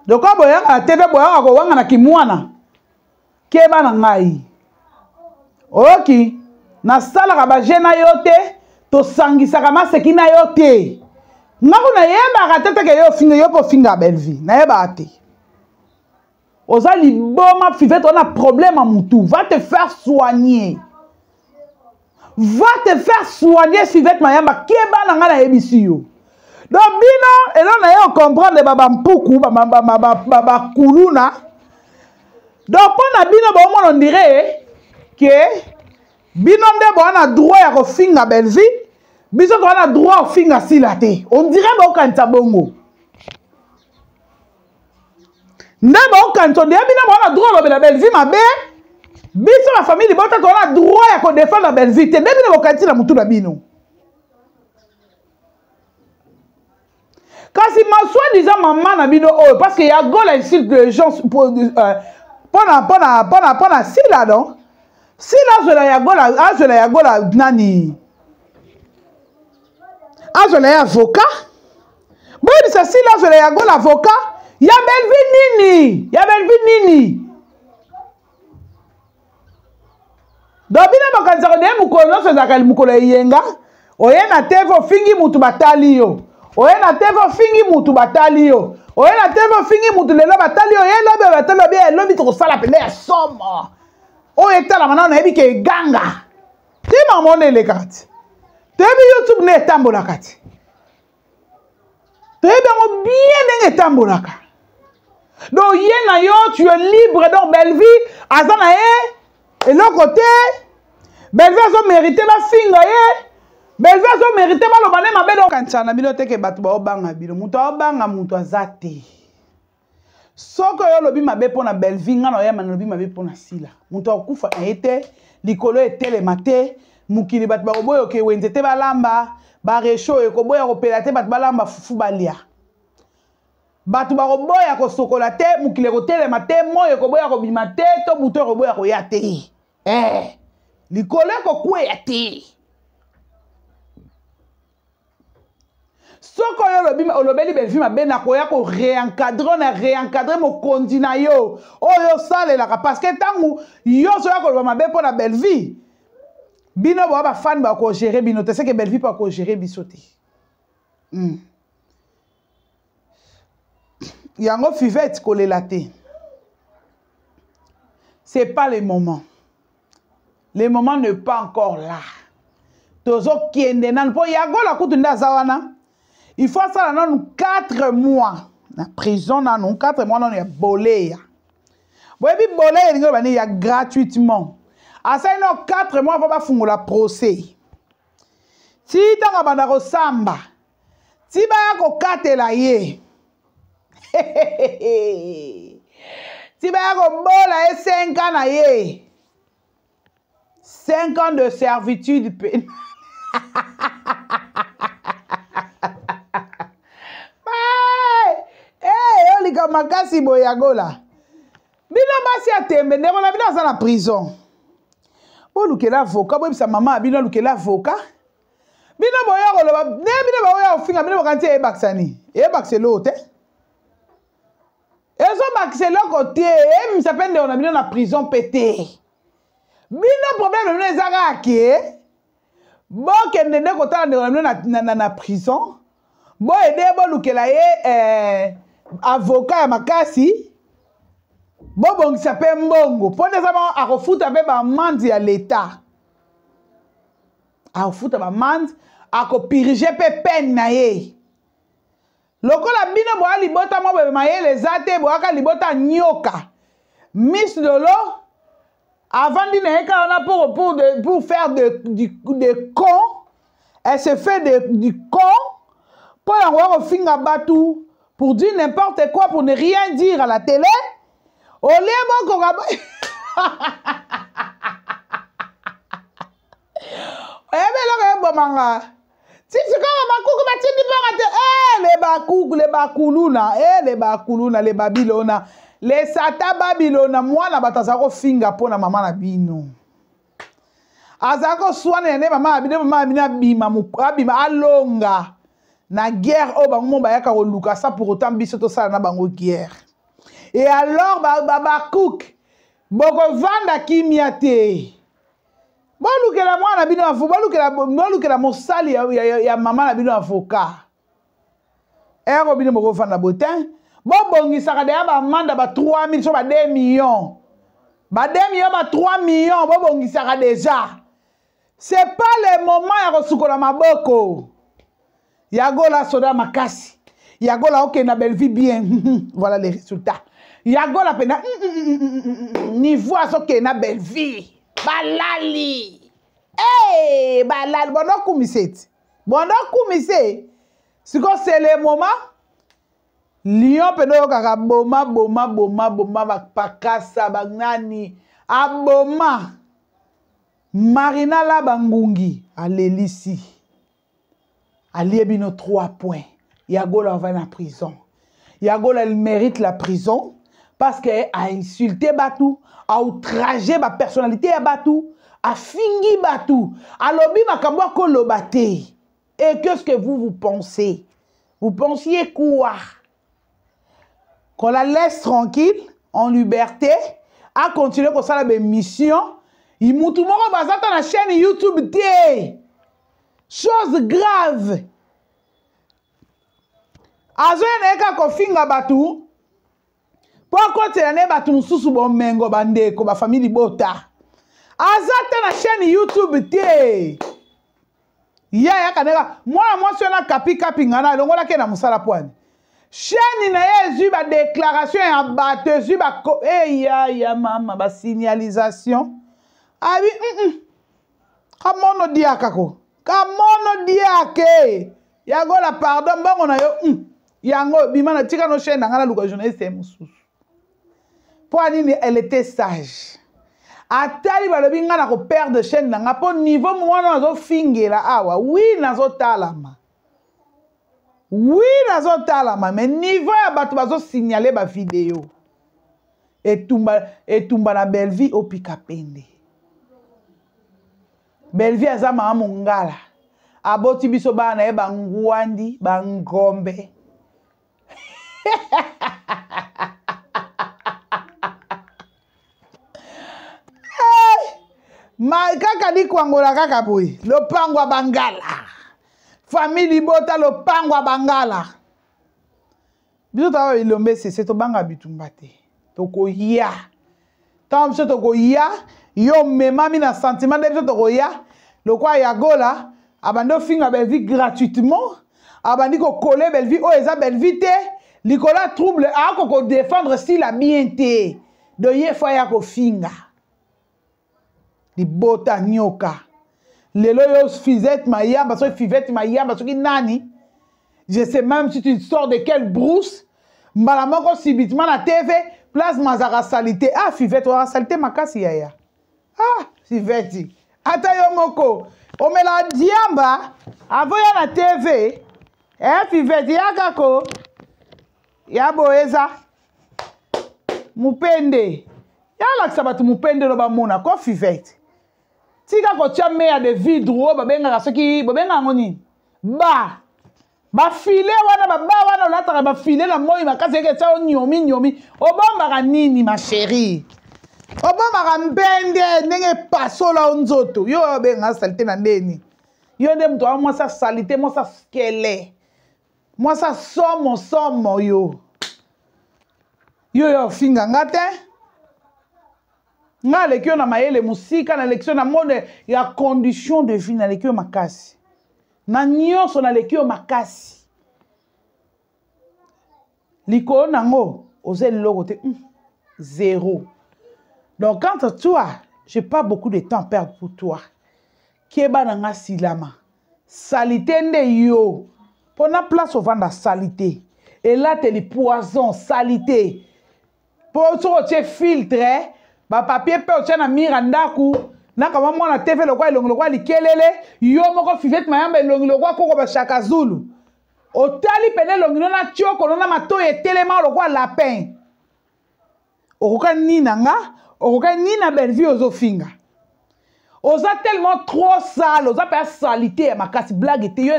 Lokola boyaka na tv boyaka kowanga na kimwana, keba na ngai. Oyoki, nasalaka baje na yo te, Tosangisaka maseki na yo te. Nga ko nayebaka te teke yo ofinga yo mpe ofinga Bellevue. Nayebaka te. Oza liboma Fivette, on a problème ya mutu. Va te faire soigner. Va te faire soigner Fivette Mayamba. Keba na nga nayebisi yo. Donc bino elo na ye comprendre ba bampuku ba ba ba ba ba ba kuluna. Donc mpo na bino bomona on dirait que bino nde boa na droit ya kofinga Bellevue, biso toa na droit ya kofinga Sila te. On dirait bokanisa bongo. Nde bokanisa on dirait bino boa na droit olobela Bellevue mabe, biso ba famille libota toa na droit ya kodefendre Bellevue te. Nde bino bokanisi na mutu na bino. Kasi ma soi-disant mama na bino oyo, parce que ya Gola insulte les gens pour pona pona pona pona Sila donc Sila azwela ya Gola, azwela ya Gola nani, azwela ya avocat. Boyebisa Sila azwela ya Gola avocat ya Bellevue nini, ya Bellevue nini. Donc bino bokanisaka nde mokolo nyonso ezalaka mokolo ya eyenga, oye na TV ofingi mutu batali yo, oye na TV ofingi mutu batali yo, oye na TV ofingi mutu lelo batali yo, ye lobi batali yo, bien lobi tokosala pele ya somo oyo etalama nano nayebi ke eganga te, mama ona elekaka te, toyebi YouTube nde etambolaka te, toyebi yango bien ndenge etambolaka. Donc ye na yo tu es libre. Donc Bellevue aza na ye eloko te, Bellevue azo mérite bafinga ye, Bellevue azo mérite baloba ne mabe. Donc kanisa na bino te ke bato baobanga bino, moto aobanga moto aza te. Soki oyo olobi mabe mpo na Bellevue, nga na oyamba nalobi mabe mpo na Sila, moto akokufa na ye te, likolo etelema te, mokili bato bakoboya oke wenze te, balamba baresho ekoboya kopela te, bato balamba fufu balia, bato bakoboya kosokola te, mokili ekotelema te, moi ekoboya kobima te, to butu ekoboya koya te, likolo ekokweya te. Soki oyo olobeli Bellevue mabe, nakoya ko réencadrer, na réencadrer mokonzi na yo oyo osalelaka, parce que ntango yo ozoya koloba mabe mpo na Bellevue, bino boya bafani bakogere bino te, seke Bellevue mpo akogere biso te. Yango Fivette kolela te, c'est pas le moment, le moment n'est pas encore là. Tozokende nanu mpo Yagola kutu nde aza wana, il faut asala nanu 4 mois na prison, nanu 4 mois nanu ya boleya. Boyebi boleya elingi loba nini? Ya gratuitement. Asali nanu 4 mois mpo bafungola procès, ti ntango abanda kosamba, ti baya kokatela ye, ti baya kobola ye 5 ans na ye, 5 ans de servitude pénale. Hey, olika makasi boye Yagola. Bino basi ya tembe, ndeko na bino aza na prison, bolukela avocat, boyebisa mama ya bino alukela avocat. Bino boya koloba nde bino baoya kofinga bino, bokanisi eyebakisa nini? Eyebakisa eloko te, ezobakisa eloko te, eyebimisa mpe ndeko na bino na prison mpe te. Bino problème na bino eza kaka ke bokende nde kotala ndeko na bino na prison, boyede bolukela ye avocat ya makasi, bobongisa mpe mbongo mpo nde eza bango akofuta mpe baamande ya leta, akofuta baamande, akopurige mpe peine na ye. Lokola bino boya libota mwa boye mayele eza te, boyaka libota nyoka. Miss Lolo avandi na ye kaka wana pour faire de con, elle se fait du con mpo yango ya kofinga bato, pour dire n'importe quoi, pour ne rien dire à la télé, olie bokoka oyebi eloko ebomanga ti sikoyo bakuku batindi mbongo te. Le bakuku, le bakuluna, le bakuluna, le babilona, le sata babilona, mwana bato azala kofinga mpo na mama na bino, azala koswanela nde mama na bino, mama na bino abima, abima alonga na guerre oyo bango mo bayaka koluka, sans pour autant biso tosala na bango guerre. Et alors bakuke bokovanda kimia te. Bolukela mwana bino avo, bolukela, bolukela mosali ya, ya, ya mama na bino avocat. Ero bino bokofanda boye te. Bobongisaka deya bamanda ba 3000 so ba 2 millions. Ba 2 millions ba 3 millions bobongisaka deja. C'est pas le moment ya kosukola maboko. Ya Gola soda makasi. Ya Gola okende na Bellevue bien. Voilà les résultats. Ya Gola pena niveau azokende na Bellevue. Balali. Hey, balali bondo kumise ti. Bondo kumise. Siko c'est le moment Lion pena oyokaka boma boma boma boma bapakasa banani aboma Marina Laba Ngungi alelisi alie bino 3 points. Yagola va na prison. Yagola il mérite la prison parce que a insulté batu, a outragé ba personnalité ya batu, a fingi batu, alobi makambo akoloba te. Et qu'est-ce que vous vous pensez? Vous pensiez quoi? Qu'on la laisse tranquille, en liberté, a continuer kosala ba émission. Mutu moko bazata na chaîne YouTube te. Chose grave. Azoya na ye kaka kofinga bato mpo akotela na ye bato mosusu bomengo bandeko bafamili libota. Aza te na chaîne YouTube te. Ye ayaka ndeka mwana mwasi wana kapi kapi ngana alongolaki ye na mosala pwani. Chaîne na ye ezwi ba déclaration ya bato ezwi ba hey, ya ya mama ba signalisation. Abi Kamono diaka ko. Kamono diake. Yagola pardon mbongo na yo. Yango bima na tika no chaîne na nga na luka journaliste mosusu. Mpo nini elle était sage. Atali balobi nga na ko perdre chaîne na nga mpo niveau mwana nazofingela awa. Oui nazotalama. Oui nazotalama mais niveau ya bato bazosignaler ba vidéo. Etumba etumba na Bellevue opika pende. Bellevue aza mama mongala. Aboti biso bana na ye bangwandi, bangombe. Ma kaka likwangola kaka boye lopango ya bangala famille libota lopango ya bangala biso toza bilombe sese tobanga bitumba te tokoya ntango biso tokoya yo omemami na sentiment nde biso tokoya lokwa ya gola abandi ofinga Bellevue gratuitement abandi kokole Bellevue oyo eza Bellevue te likolo ya trouble ako kodefendre sila bien te do ye fo aya kofinga libota nyoka lelo yo fizette mayamba soki fivette mayamba soki nani je sais même si tu sors de quelle brousse mbala moko subitement na tv place mazaka salite ah fivette ozalaka salite makasi yaya ah fivette ata yo moko omela diamba avant ya na tv eh fivette yaka ko ya boye eza mupende yalakisa bato mupende no bamona ko fivette tika kotia meya de vidre oyo babengaka soki babengaka yango nini ba bafile wana baba wana olataka bafile na moi makasi eke tia onyomi nyomi obombaka nini ma chérie obombaka mpende ndenge epasola o nzoto yo oyo obengaka salite na ndeni yo nde moto wa mwasi asalite mwasi askele mwasi asomo somo yo yo yo ofinga nga te nga aleki yo na mayele mosika naleki yo na mode ya condition de vie naleki yo makasi na nyonso naleki yo makasi likolo nango oza eloko te zéro donc quant à toi j'ai pas beaucoup de temps à perdre pour toi keba na nga silama salite nde yo mpo na place ovanda salite elateli poison salite mpo soki otie filtre bapapier mpe otia na mire ya ndako nakama mwana tv lokwa elongi lokwa likelele yo moko fivete mayamba elongi lokwa koko bashaka zulu otali pene elongi no na tioko no na matoi etelema lokwa lapin okokani nini na nga okokani nini na Bellevue ozofinga oza tellement trop sale oza mpe salite ya makasi blague te yo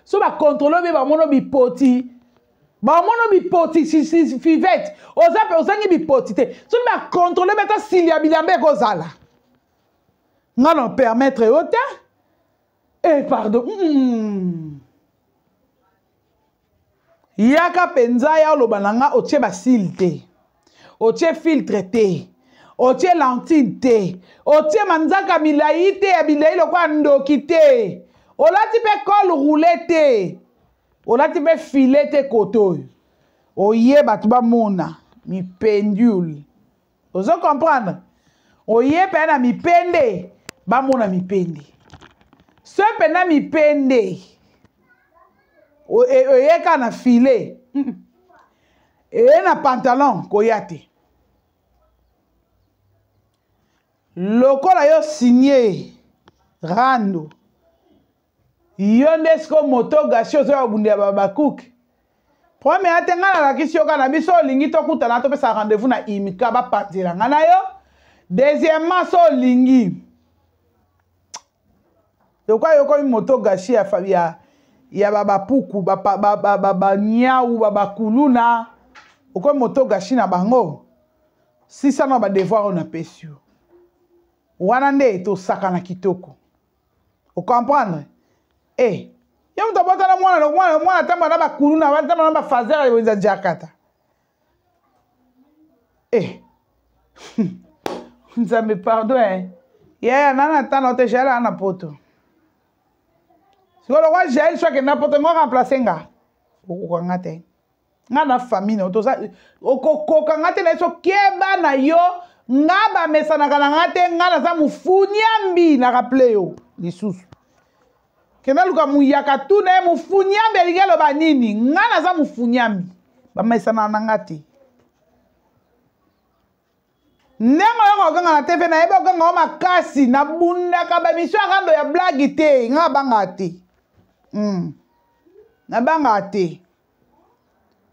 so bakontrole obe bamono bipoti bamono bipoti fivete oza mpe ozangi bipoti te soki bakontrole beta sili ya bilamba ekozala. Nga na permettre yo te. Eh pardon. Yaka mpenza ya oloba na nga otie basile te. Otie filtre te. Otie lentille te. Otie manzaka milai te ya bilei lokola ndoki te. Olati mpe col roulé te. Olati mpe filet te kote oyo. Oye bato bamona mipendule. Ozo comprendre? Oye mpe na mipende bamona mipende. So mpe na mipende. Oye kaka na filet. Eye na pantalon koya te. Lokola yo signe rando. Yo nde siko moto gasi ozoya kobundela ba bakuke. Problème ya te ngai nalakisi yo kaka na biso olingi tokutana topesa rendez-vous na imika bapanzela ngai na yo. Deuxièmement so olingi lokola yo okomi moto gashi ya ya ya babapuku banyau babakuluna okomi moto gashi na bango sisa na badevoir oyo napesi yo wana nde tosakana kitoko. Ocomprendre eh yo moto abotana mwana mwana mwana atamba na bakuluna atamba na bafazer ya wenza jakata eh nzambe pardon eh yaya nana tana te jael ana poto sikoyo lokwa jael so akenda poto ngo remplace nga okoka nga te nga na famille na yo toza okokoka nga te na ye so keba na yo nga bamesanaka na nga te nga naza mofuniambi na rappele yo lisusu kenda luka muyaka tuna ye mofuniambi alingi aloba nini nga naza mofuniambi bamesanaka na nga te ndenge oyoka kokanga na tv nayebi okanga o makasi nabundaka bamisio ya rando ya blage te nga nabangaka te Nabangaka te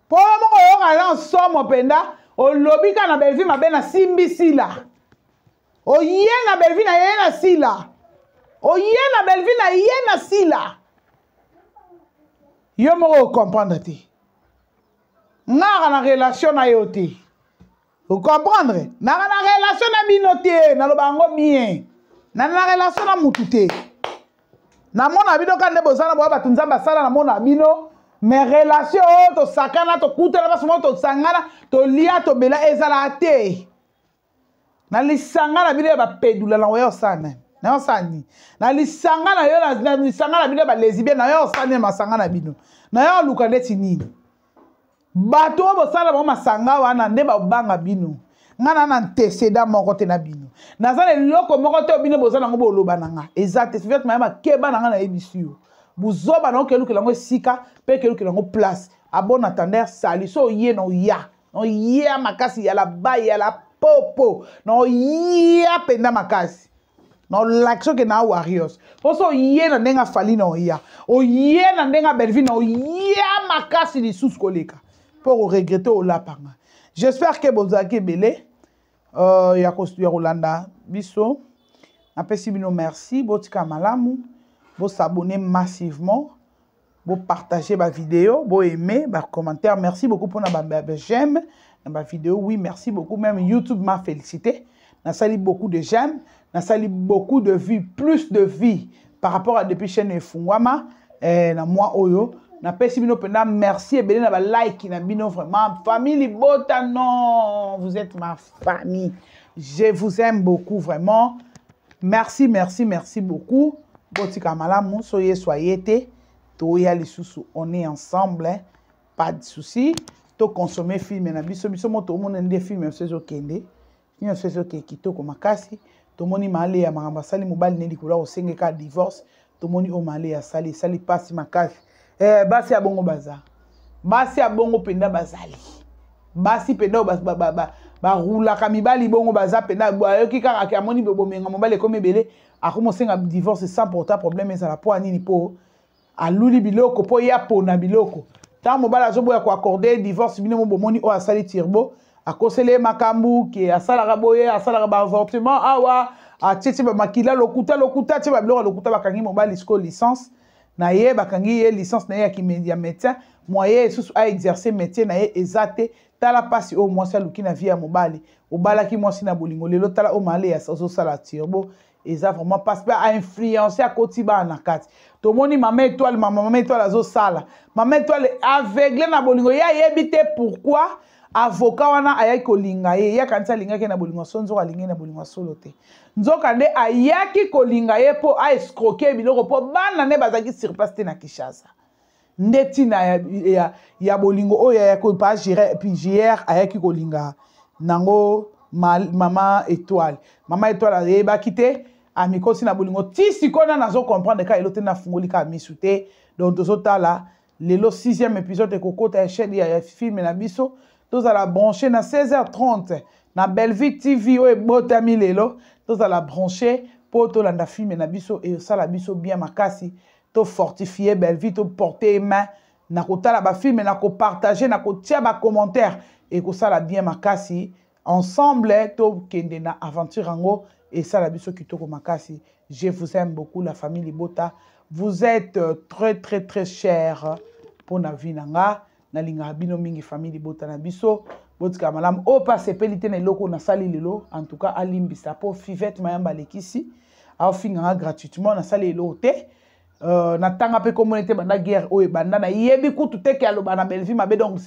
mpo yo moko oyoka na nsomo mpenza olobi kaka na Bellevue mabe na simbi sila oye na Bellevue na ye na sila oye na Bellevue na ye na sila yo moko okomprendre te ngaka na relation na yo te ocomprendre naka na relation na bino te naloba yango bien na na relation na mutu te namona bino kaka nde boza na boya bato nzambe asala namona bino mais relation oyo tosakana tokutana basi moko tosangana tolia tobela ezalaka te na lisanga na bino ya bapedula na oya osala nani na yo osala nini na lisanga na yo na lisanga na bino ya balesibien na yo osala nini masanga na bino na yo oluka ndeti nini bato oyo bosala bango masanga wana nde babanga bino nga na na anteceda moko te na bino naza na eloko moko te oyo bino boza nango boloba na nga eza te Fivette Mayema keba na nga nayebisi yo buzoba na okelukela yango esika mpe ekelukela yango place a bon attendeur salut so oye na oya na oya makasi ya la baye ya la popo na oya mpenza makasi na olakisa oke na warriors mpo so oye na ndenge afali na oya oye na ndenge ya Bellevue na oya makasi lisusu koleka mpo koregrete olapanga. J'espère ke bozalaki ebele ya kolanda biso. Napesi bino merci, botika malamu, bosabonne massivement, bopartage ba vidéo, boaime ba commentaire. Merci beaucoup mpona ba j'aime na ba vidéo. Oui, merci beaucoup. Même YouTube m'a félicité. Nasali beaucoup de j'aime, nasali beaucoup de vues, plus de vues par rapport à depuis chaîne efungwama na mois oyo. Napesi bino mpenza merci ebele na ba like na bino vraiment. Famille Libota, non, vous êtes ma famille. Je vous aime beaucoup vraiment. Merci, merci, merci beaucoup. Botika malamu, soyez soyez te. Toya lisusu, on est ensemble, hein. Pas de souci. To consommer film na biso biso moto omona nde film biso ezokende. Nyonso ezokende kitoko makasi. Tomoni male ya makambo asali mobali ne likolo ya kosengeka divorce. Tomoni oyo male asali, esali pasi makasi. Basi ya bongo baza. Basi ya bongo mpenza bazali. Basi mpenza oyo barulaka mibali bongo baza mpenza, bayoki kaka ke amoni bomenga mobali ekomi ebele, akomi kosenga divorce sans pourtant problème ezala po nini, po aluli biloko, po ye apona biloko. Ntango mobali azoboya koaccorde divorce, bino mo bomoni oyo asali turbo, akoseli ye makambo ke asalaka boye, asalaka ba avortement awa, atietie ba makila lokuta lokuta, atie ba biloko lokuta, bakangi mobali sikoyo licence na ye, bakangi ye licence na ye ya médecin, moyen lisusu a exercer métier na ye eza te. Tala pasi oyo mwasi aluki na vie ya mobali, obalaki mwasi na bolingo, lelo tala oyo male ya ozosala turbo. Eza vraiment parce que ainfluence, akoti bana na kati. Tomoni Mama Étoile, mama Étoile azosala, Mama Étoile aveugle na bolingo. Ye ayebi te pourquoi avocat wana ayaki kolinga ye. Ye akanisi alingaki ye na bolingo so, nzoka alingi ye na bolingo solo te. Nzoka nde ayaki kolinga ye mpo aescroquer biloko, mpo bana nde bazalaki sur place te na Kinshasa. Nde ntina ya bolingo oyo ayaki pa JR, ayaki kolinga nango Mama Étoile. Mama Étoile ayebaki te, amikosi na bolingo. Ti sikoyo na nazocomprendre ka elo te, nafungoli kaka misu te. Donc tozotala lelo sixième épisode ekokota ya chaîne ya film na biso. Tozala branché na 16h30 na Bellevue TV oyo ebotami lelo. Tozala branché mpo tolanda film na biso, esala biso bien makasi. Tofortifie Bellevue, toporte main na kotala bafilm, na kopartage, na kotia bacommentaire, ekosala bien makasi. Ensemble tokende na aventure yango, esala biso kitoko makasi. Je vous aime beaucoup, la famille Libota. Vous êtes très très très cher mpona vie na nga. Nalingaka bino mingi, famille Libota na biso. Botikala malamu. Oyo mpe asepeli te na eloko nasali lelo, en tout cas alimbisa, mpo Fivete Mayamba alekisi, aofinganga gratuitement. Nasali eloko te. Natanga mpe komona ete banda guerre oyo ebanda, nayebi kutu te ke aloba na Bellevue mabe. Donc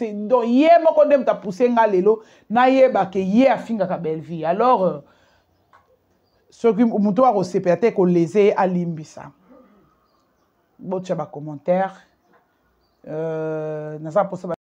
ye moko nde moto apousse nga lelo nayeba ke ye afingaka Bellevue. Alors soki moto akosepela te, koleze ye, alimbisa. Botia bacommentaire. Naza mposa.